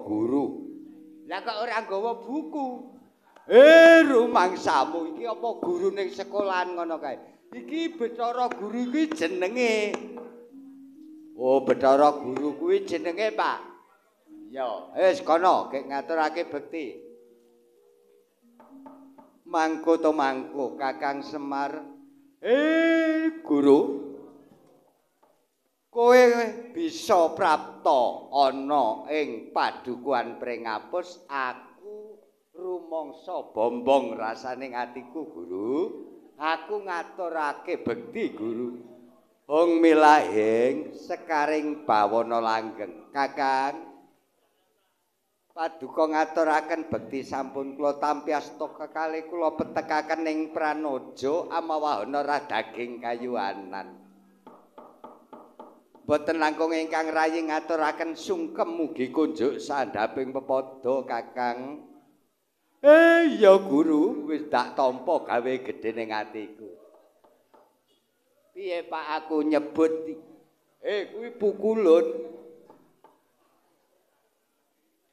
Guru. Lah kok ora nggawa buku? Rumangsamu iki apa guru ning sekolahan ngono kae? Iki Bathara Guru iki jenenge. Oh, Bathara Guru kuwi jenenge, Pak. Iya, wis kono gek ngaturake bekti. Mangko to mangko Kakang Semar. Guru. Kowe bisa prapta ana ing padukuhan Pringapus, aku rumangsa bombong rasane atiku, Guru. Aku ngaturake bekti, Guru. Hong milahing sekaring bawana langgeng. Kakang, paduka ngaturaken bekti sampun kula tampi asta kekalih kula petekaken ing pranaja amawahana radaging kayuwanan. Boten langkung ingkang rayi ngaturaken sungkem mugi kunjuk sandhaping pepada, Kakang. Ya Guru, wis dak tampa gawe gedhe ning atiku. Piye Pak aku nyebut? Kuwi pukulun.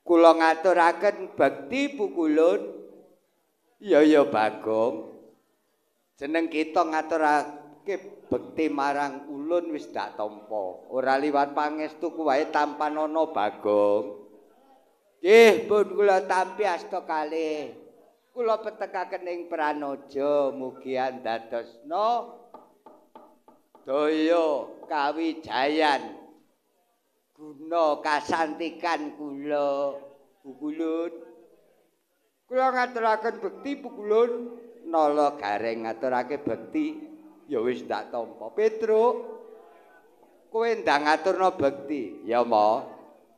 Kula ngaturaken bekti pukulun. Ya ya Bagong. Jeneng kita ngaturake bekti marang ulun wis dak tampa. Ora liwat pangestu wae tampanana, Bagong. Nggih, pun kula tampi asta kalih. Kula petekaken ing pranaja mugi andadosna daya kawijayan guna kasantikan kula pukulun. Kula ngaturaken bekti pukulun, nala gareng ngaturake bekti ya wis ndak tampa. Petruk, kowe ndang ngaturna bekti. Ya, Ma.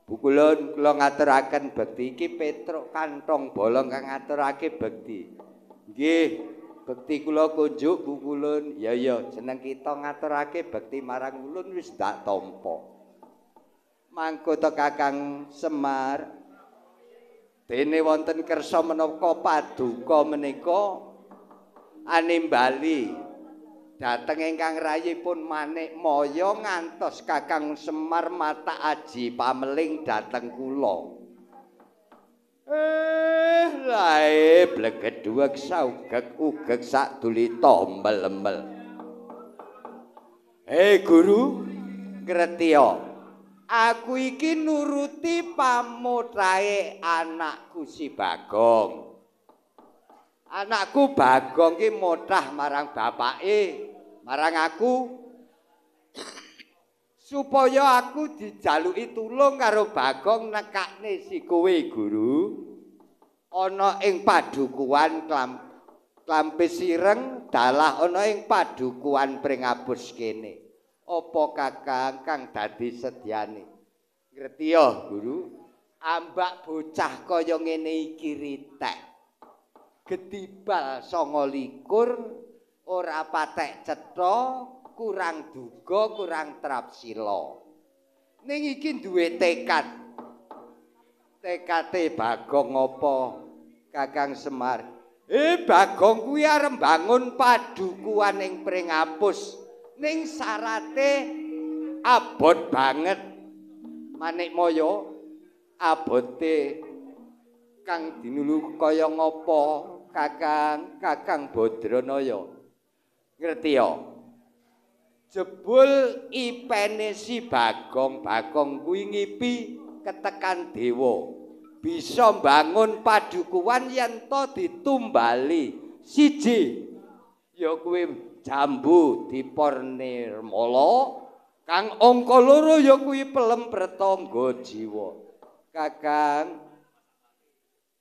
Pukulun kula ngaturaken bekti iki Petruk kantong bolong kang ngaturake bekti. Nggih, bekti kula kunjuk pukulun. Ya ya, jeneng kita ngaturake bekti marang ulun wis ndak tampa. Mangko to Kakang Semar, dene wonten kersa menapa paduka menika animbali dhateng ingkang rayipun Manikmaya ngantos Kakang Semar mata aji pameling dhateng kula. Lae blegedhuwek saugek ugek sak dulita embel-embel. Guru, ngertiya. Aku iki nuruti pamotrahe anakku si Bagong. Anakku Bagong ki motrah marang bapake, marang aku, supaya aku dijaluki tulung karo Bagong nekakne si kowe, Guru, ana ing padukuhan Klampis Ireng, dalah ana ing padukuhan Pringapus kene. Apa Kakang kang dadi sedyane? Ngerti ya, Guru? Ambak bocah kaya ngene iki ritek. Gedibal 29 ora patek cetha, kurang duga, kurang trapsila. Ning iki duwe tekad. Tekate Bagong apa, Kakang Semar? Bagong kuwi arep mbangun padukuhan ing Pringapus. Ning syarate abot banget. Manikmaya, abote kang dinulu kaya ngapa, Kakang? Kakang Badranaya. Ngerti ya? Jebul ipene si Bagong, Bagong kuwi ngipi ketekan dewa. Bisa mbangun padukuhan yen to ditumbali. Siji ya kuwi jambu Dipornirmala, kang angka loro ya kuwi pelem Pratangga jiwa. Kakang,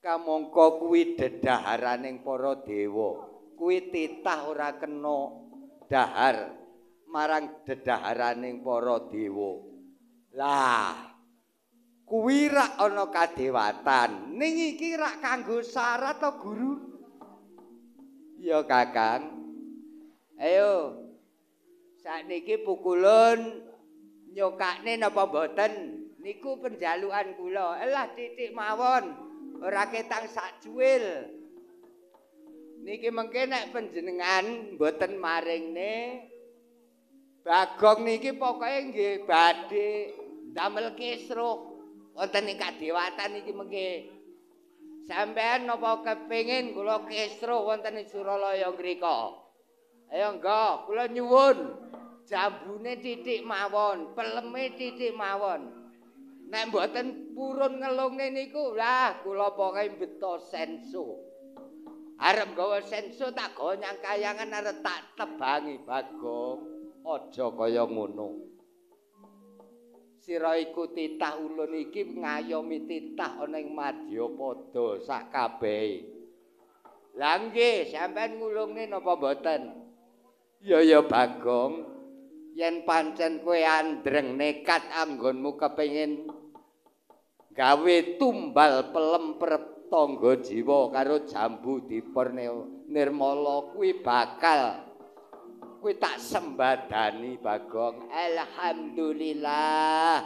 kamangka kuwi dedaharaning para dewa. Kuwi titah ora kena dahar marang dedaharaning para dewa. Lah, kuwi rak ana kadewatan. Ning iki rak kanggo syarat to, Guru? Ya, Kakang. Ayo, sakniki pukulun nyokakne napa mboten? Niku penjalukan kula. Elah titik mawon, ora ketang sak cuwil. Niki mengke nek panjenengan mboten maringne Bagong niki pokoke nggih badhe ndamel kisruh. Wonten ing kadewatan iki mengke. Sampeyan napa kepengin kula kesro wonten ing Suralaya ngrika? Ayo nggo, kula nyuwun jambune titik mawon, peleme titik mawon. Nek mboten purun ngelungne niku, lah kula pokoke beto senso. Arep nggawa senso tak gawa nyang kayangan arep tak tebangi Bagong. Aja kaya ngono. Sira iku titah ulun iki ngayomi titah ana ing Madyapada sak kabehe. Lah nggih, sampean ngulungne napa mboten? Ya ya Bagong, yen pancen kowe andreng nekat anggonmu kepengin gawe tumbal pelem tangga jiwa karo jambu dipor nirmala kuwi bakal kuwi tak sembadani Bagong. Alhamdulillah.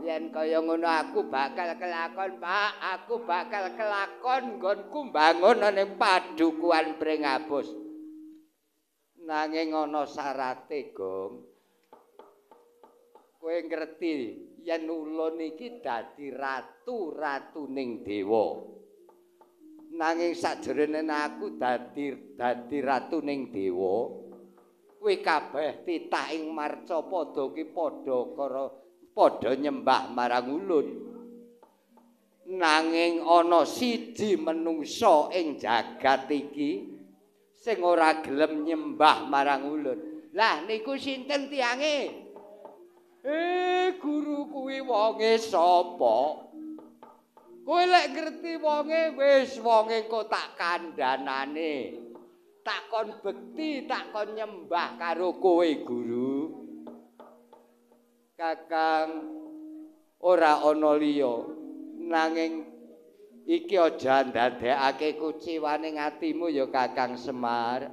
Yen kaya ngono aku bakal kelakon, Pak. Aku bakal kelakon nggonku mbangun ning padukuhan Pringapus. Nanging ana syarate, Gong. Kowe ngerti yen ulun iki dadi ratu-ratuning dewa. Nanging sajrone aku dadi ratuning dewa, kuwi kabeh titah ing marcapada ki padha nyembah marang ulun. Nanging ana siji menungsa ing jagat iki sing ora gelem nyembah marang ulun. Lah niku sinten tiange? Guru kuwi wonge sapa? Kowe lek ngerti wonge wis wonge kok tak kandhanane. Tak kon bekti, tak kon nyembah karo kowe guru. Kakang ora ana liya nanging iki aja ndadekake kuciwane atimu ya Kakang Semar.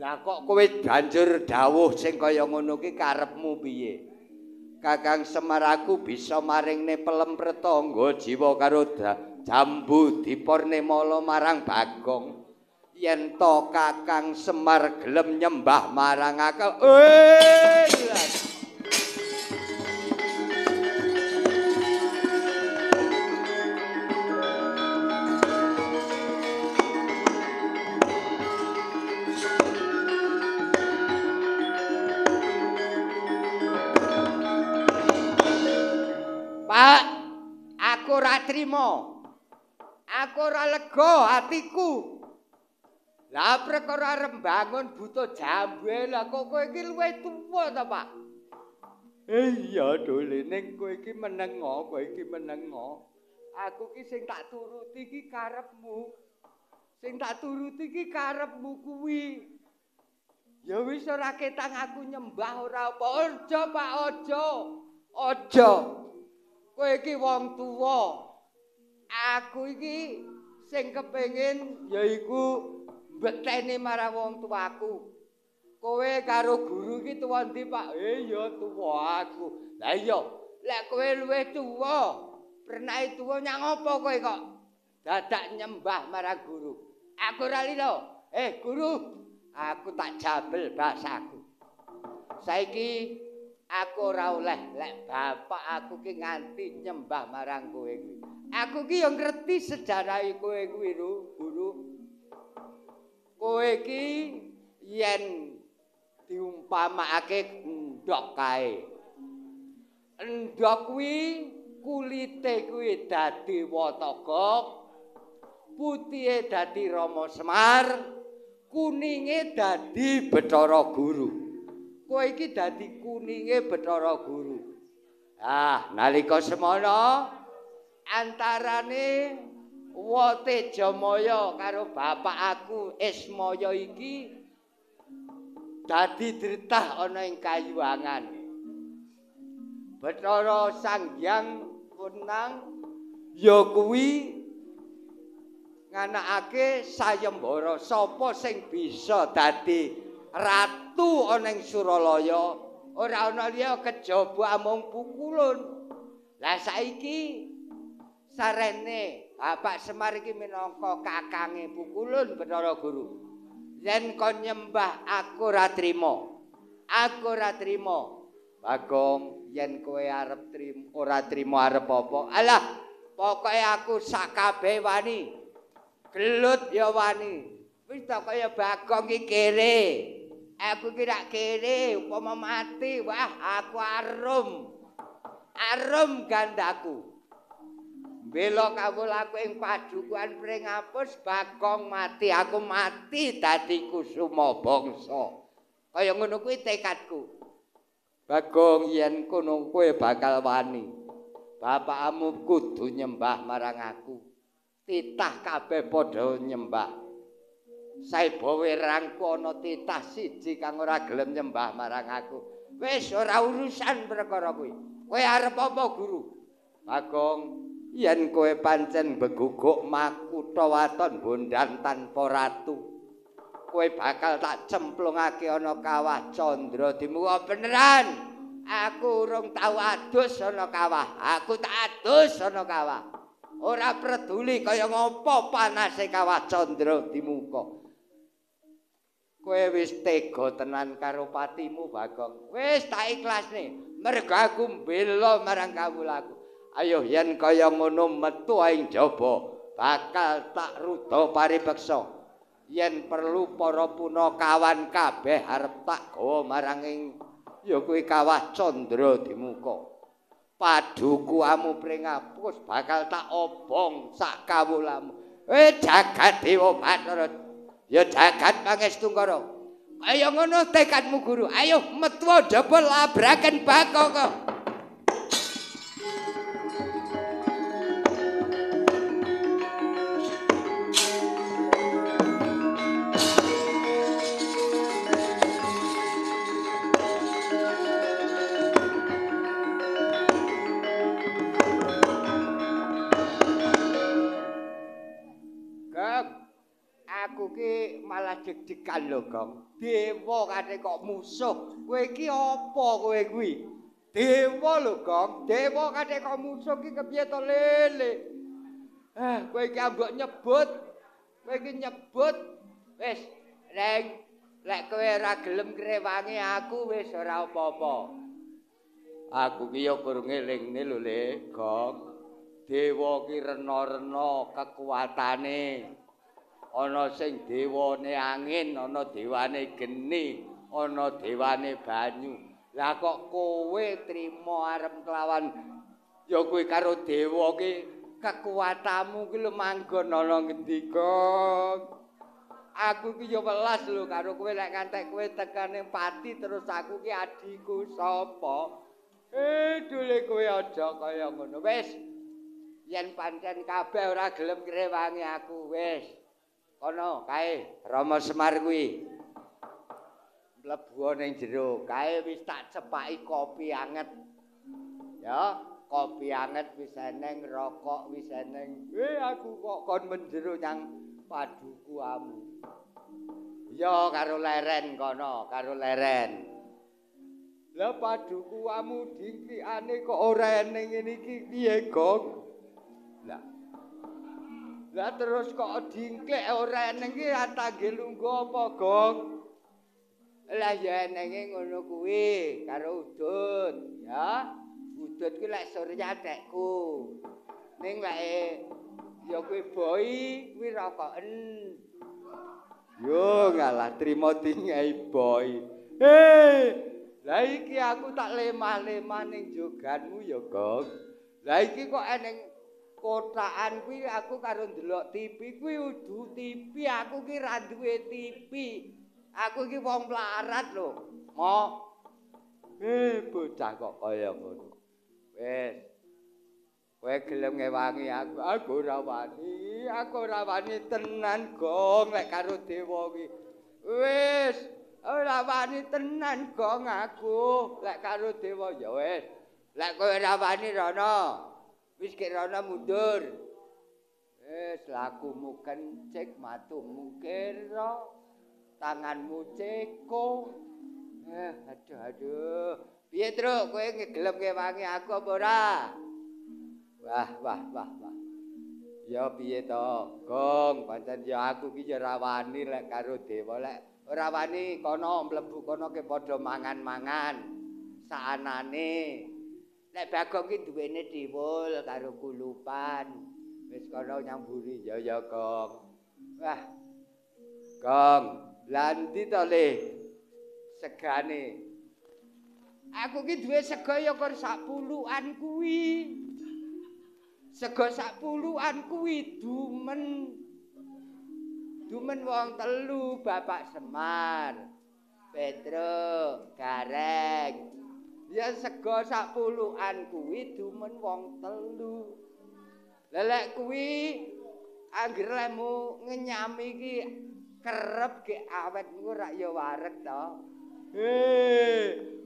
Lah kok kowe banjur dawuh sing kaya ngono ki karepmu piye? Kakang Semar aku bisa maringne pelem pretangga jiwa karo jambu dipornemala marang Bagong. Yen to Kakang Semar gelem nyembah marang aku. Pak, aku ora trima. Aku ora lega atiku. Lah perkara arep mbangun buta jambu, lah kok kowe iki luwih tuwa ta, Pak? Iya, Dole, ning kowe iki menengo, kowe iki menengo. Aku ki sing tak turuti iki karepmu. Sing tak turuti iki karepmu kuwi. Ya wis ora ketang aku nyembah ora apa. Aja, Pak, aja. Aja. Kowe iki wong tuwa. Aku iki sing kepengin yaiku mbekteni marang wong tuaku. Kowe karo guru iki tuwa ndi, Pak? Ya tuwa aku. Lah iya, lek kowe luwih tuwa, pernahe tuwa nyang apa kowe kok dadak nyembah marang guru? Aku ora lila. Guru, aku tak jabel basaku. Saiki aku ora oleh lek bapak aku ki nganti nyembah marang kowe kuwi. Aku ki yo ngerti sejarahe kowe kuwi, Guru. Kowe ki yen diumpamakake endhok kae. Endhok kuwi kulite kuwi dadi Watagok, putihe dadi Rama Semar, kuninge dadi Bathara Guru. Kowe iki dadi kuninge Bathara Guru. Ah, nalika semono antarane Watejamaya karo bapak aku Ismaya iki dadi dretah ana ing kayuwangan. Bathara Sang Hyang Wenang ya kuwi nganakake sayembara sapa sing bisa dadi ratu ana ing Suralaya, ora ana liya kejaba amung Pukulun. Lah saiki sarene Bapak Semar iki minangka kakange Pukulun Bathara Guru. Yen kon nyembah aku ora trima. Aku ora trima. Bagong, Yen kowe arep trimo ora trimo arep apa? Alah, pokoke aku sak kabeh wani. Gelut ya wani. Wis ta kaya Bagong ki kere. Aku ki rak kere, upama mati, wah aku arum. Arum gandaku. Bela kawulaku ing padukuhan Pringapus, Bagong mati, aku mati dadi kusuma bangsa. Kaya ngono kuwi tekadku. Bagong yen kono kowe bakal wani. Bapakmu kudu nyembah marang aku. Titah kabeh padha nyembah. Saiba werangku ana titah siji kang ora gelem nyembah marang aku. Wis ora urusan perkara kuwi. Kowe arep apa, Guru? Bagong, yen kowe pancen beguguk makutha waton bondan tanpa ratu, kowe bakal tak cemplungake ana kawah Candra Dimuka. Beneran. Aku urung tau adus ana kawah. Aku tak adus ana kawah. Ora peduli kaya ngopo panase kawah Candra Dimuka. Kowe wis tega tenan karo patimu, Bagong. Wis tak ikhlasne. Mergo aku mbela marang kawulaku. Ayo yen kaya ngono metu ing jaba, bakal tak ruda paripeksa. Yen perlu para punakawan kabeh arep tak gawa marang ing ya kuwi kawah Candra Dimuka. Padukuamu Pringapus bakal tak obong sak kawulamu. Jagat Dewa Bathara. Ya jagat Pangestungkara. Kaya ngono tekadmu, Guru. Ayo metu jaba labraken Bagong. Aku ki malah deg-degan lho, Gong. Dewa kate kok musuh. Kowe iki apa kowe kuwi? Dewa lho, Gong. Dewa kate kok musuh ki kepiye to, Lele? Kowe iki ambok nyebut. Kowe iki nyebut. Wis, Reng, lek kowe ora gelem ngrewangi aku wis ora apa-apa. Aku ki ya kurang ngelingne lho, Le, Gong. Dewa ki rena-rena kekuatane. Ana sing dewane angin, ana dewane geni, ana dewane banyu. Lah kok kowe trimo arep kelawan ya kuwi karo dewa ki kekuatanmu ki lho manggon ana ngendi, Gong? Aku ki ya welas lho karo kowe lek ngantek kowe tekane pati terus aku ki adhiku sapa? Dule kowe aja kaya ngono. Wis, yen pancen kabeh ora gelem ngrewangi aku wis. Kono kae Rama Semar kuwi. Mlebu ning jero, kae wis tak cepaki kopi anget. Ya, kopi anget wis eneng, rokok wis eneng. Aku kok kon menjero nyang padukuamu. Ya karo leren kono, karo leren. Lah padukuamu dingklikane kok ora eneng ngene iki piye, Gong? Lah Lah terus kok dingklik ora eneng iki tangge lungguh apa, Gong? Lah ya enenge ngono kuwi karo udut, ya. Udut kuwi lek surya adekku. Ning lek ya kuwi boy kuwi rokoken. Yo ngalah trimo dingai boy. Lah iki aku tak lemah-lemah ning joganmu ya, Gong. Lah iki kok eneng kotakan kuwi aku karo ndelok TV kuwi udu TV, aku ki ra duwe TV. Aku iki wong mlarat lho. Mo. Bocah kok kaya ngono. Wis. Kowe gelem ngewangi aku, aku ora wani. Aku ora wani tenan, Gong, lek karo dewa kuwi. Wis, ora wani tenan, Gong, aku lek karo dewa ya wis. Lek kowe ora wani rono. Wis kirana mundur. Wis lakumu kencik, matumu kira, tanganmu ceko. Aduh aduh. Piye, Truk, kowe gelem ngewangi aku apa ora? Wah wah wah wah. Ya piye to, Gong, pancen ya aku ki ya ora wani lek karo dewa. Lek ora wani kono mlebu kono ke padha mangan-mangan. Saanane. Lek Bagong ki duwene diwul karo kulupan. Wis kono nyamburi ya ya Gong. Wah. Gong, lha endi to le segane? Aku ki duwe sega ya kor sak pulukan kuwi. Sega sak pulukan kuwi dumen. Dumen wong telu, Bapak Semar, Petro, Gareng. Ya sega sak pulukan kuwi dumen wong telu. Lelek kuwi angger lemu ngenyami iki kerep ge awet engko rak ya wareg to.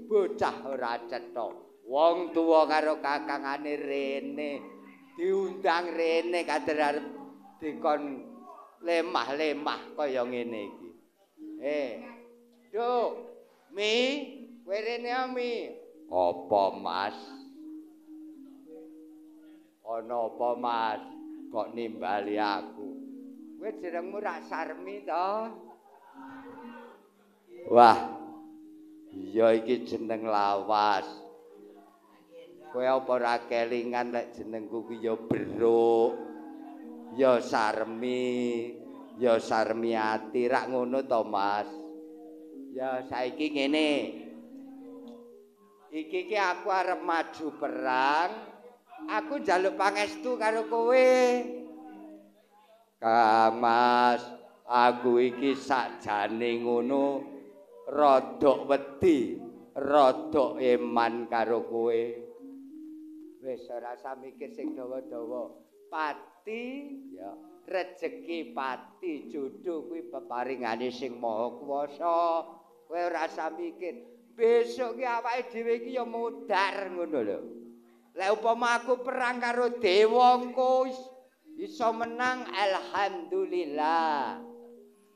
Bocah ora cetha. Wong tuwa karo kakangane rene diundang rene kader arep dikon lemah-lemah kaya ngene iki. Nduk, Mi, kowe rene Mi. Apa, Mas? Ana apa, Mas? Kok nimbali aku? Kowe jenengmu rak Sarmi to? Wah. Iya iki jeneng lawas. Kowe apa ora kelingan lek jenengku ki ya Beruk. Ya Sarmi, ya Sarmiati rak ngono to, Mas? Ya saiki ngene. Iki ki aku arep maju perang. Aku njaluk pangestu karo kowe. Kang Mas, aku iki sakjane ngono rodok wedi, rodok eman karo kowe. Wis ora usah mikir sing dawa-dawa. Pati ya, rejeki pati jodoh kuwi peparingane sing Maha Kuwasa. Kowe ora usah mikir. Besok ki awake dhewe iki ya modar ngono lho. Lek upama aku perang karo dewa engko iso menang alhamdulillah.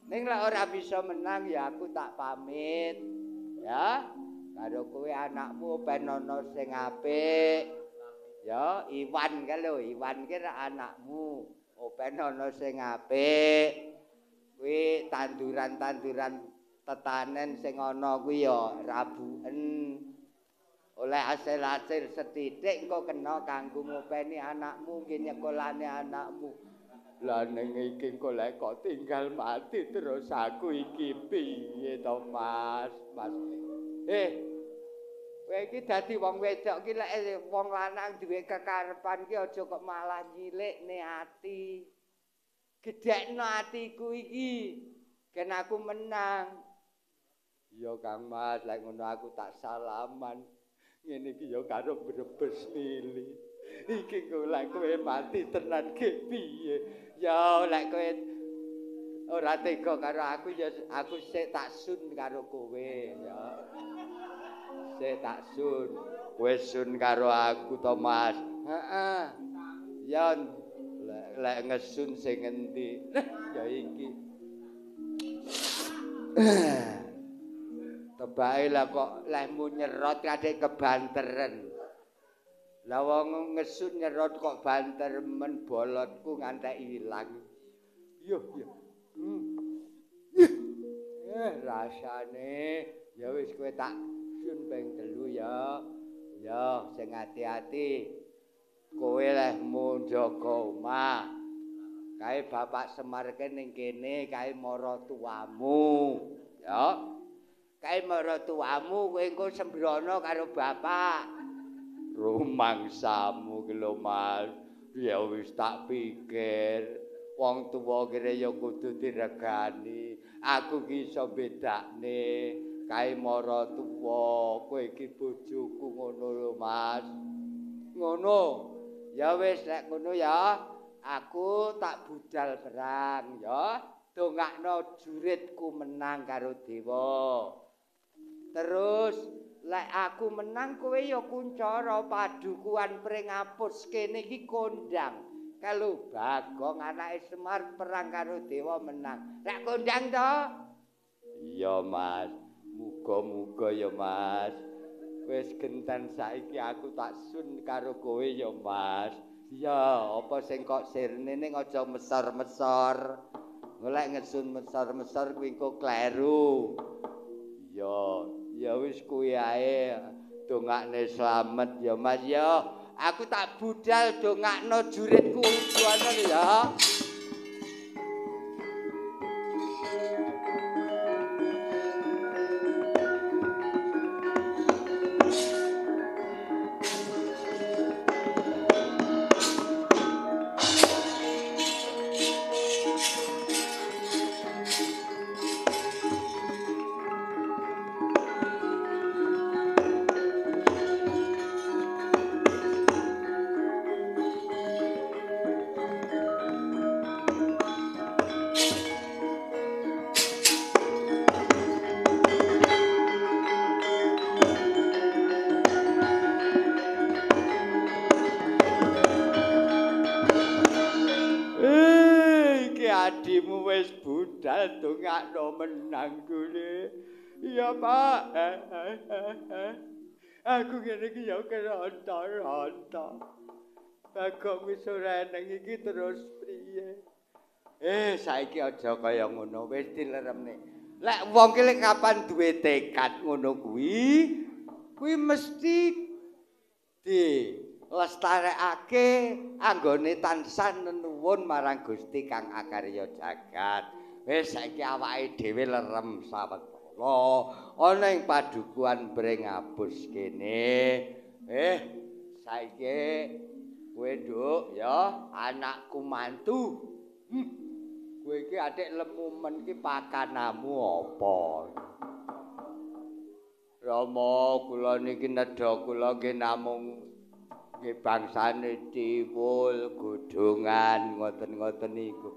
Ning lek ora bisa menang ya aku tak pamit. Ya, karo kowe anakmu ben ana sing apik. Ya, Iwan ka lho, Iwan ki anakmu. Ben ana sing apik. Kuwi tanduran-tanduran tetanen sing ana kuwi ya rabuken. Oleh hasil-hasil sethithik engko kena kanggo ngopeni anakmu, nggih nyekolane anakmu. Lah ning iki engko lek kok tinggal mati terus aku iki piye to, Mas? Mas. Kowe iki dadi wong wedok iki lek wong lanang duwe kekarepan ki aja kok malah nyilikne ati. Gedhekno atiku iki, ben aku menang. Iya Kang Mas, lek ngono aku tak salaman. Ngene iki ya karo brebes mili. Iki engko lek kowe mati tenan ge piye? Ya lek kowe ora tega karo aku ya aku sik tak sun karo kowe ya. Sik tak sun. Kowe sun karo aku to, Mas? Heeh. Ya lek ngesun sing endi? Ya iki. Tebake lah kok lehmu nyerot kadek kebanteren. Lah wong ngesun nyerot kok banter men bolotku ngantek ilang. Yo yo. Rasane ya wis kowe tak sun ping 3 ya. Ya sing ati-ati. Kowe lehmu njaga omah. Kae Bapak Semar ke ning kene kae maratuwamu. Ya. Kae maratuwamu kowe engko sembrono karo bapak. Rumangsamu ki lho, Mas. Ya wis tak pikir wong tuwa kire ya kudu diregani. Aku ki iso bedakne kae maratuwa, kowe iki bojoku ngono lho, Mas. Ngono. Ya wis lek ngono ya, aku tak budal perang ya. Dongakno juritku menang karo dewa. Terus lek aku menang kowe ya kuncara padukuan pring apus kene iki kondang. Kalau Bagong anake Semar perang karo dewa menang. Lek kondang to? Iya, Mas. Muga-muga ya, Mas. Wis genten saiki aku tak sun karo kowe ya, Mas. Iya, apa sing kok sirne ning aja mesor-mesor. Golek ngesun mesor-mesor kuwi engko kleru. Iya, ya wis kuwi ae. Dongakne slamet ya Mas ya. Aku tak budal dongakno juritku ujuane ya. Adimu wis budal dongakno menang kule. Iya, Pak. Aku ngene iki ya keronta-ronta. Bagong wis ora eneng iki terus priye? Saiki aja kaya ngono, wis dileremne. Lek wong ki lek kapan duwe tekad ngono kuwi, kuwi mesti dilestarekake anggone tansah nenuwun marang Gusti kang akarya jagat. Wis saiki awake dhewe lerem sawetara ana ing padukuhan Pringapus kene. Saiki kowe nduk ya anakku mantu. Kowe iki atik lemu men iki pakanamu apa? Rama kula niki nedha kula nggih namung nggih bangsane tiwul, godhongan ngoten-ngoten niku.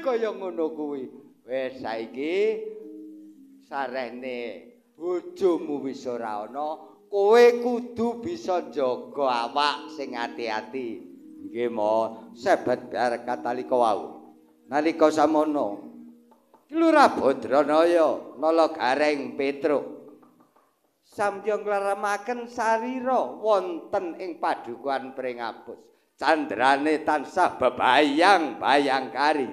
Kaya ngono kuwi. Wis saiki sarehne bojomu wis ora ana, kowe kudu bisa njaga awak sing ati-ati. Nggih, Ma, sebet bar katalika wau. Nalika samono, Lurah Badranaya Nala Gareng Petruk samya ngleremaken sarira wonten ing padukuhan Pringapus. Candrane tansah bebayang bayangkari.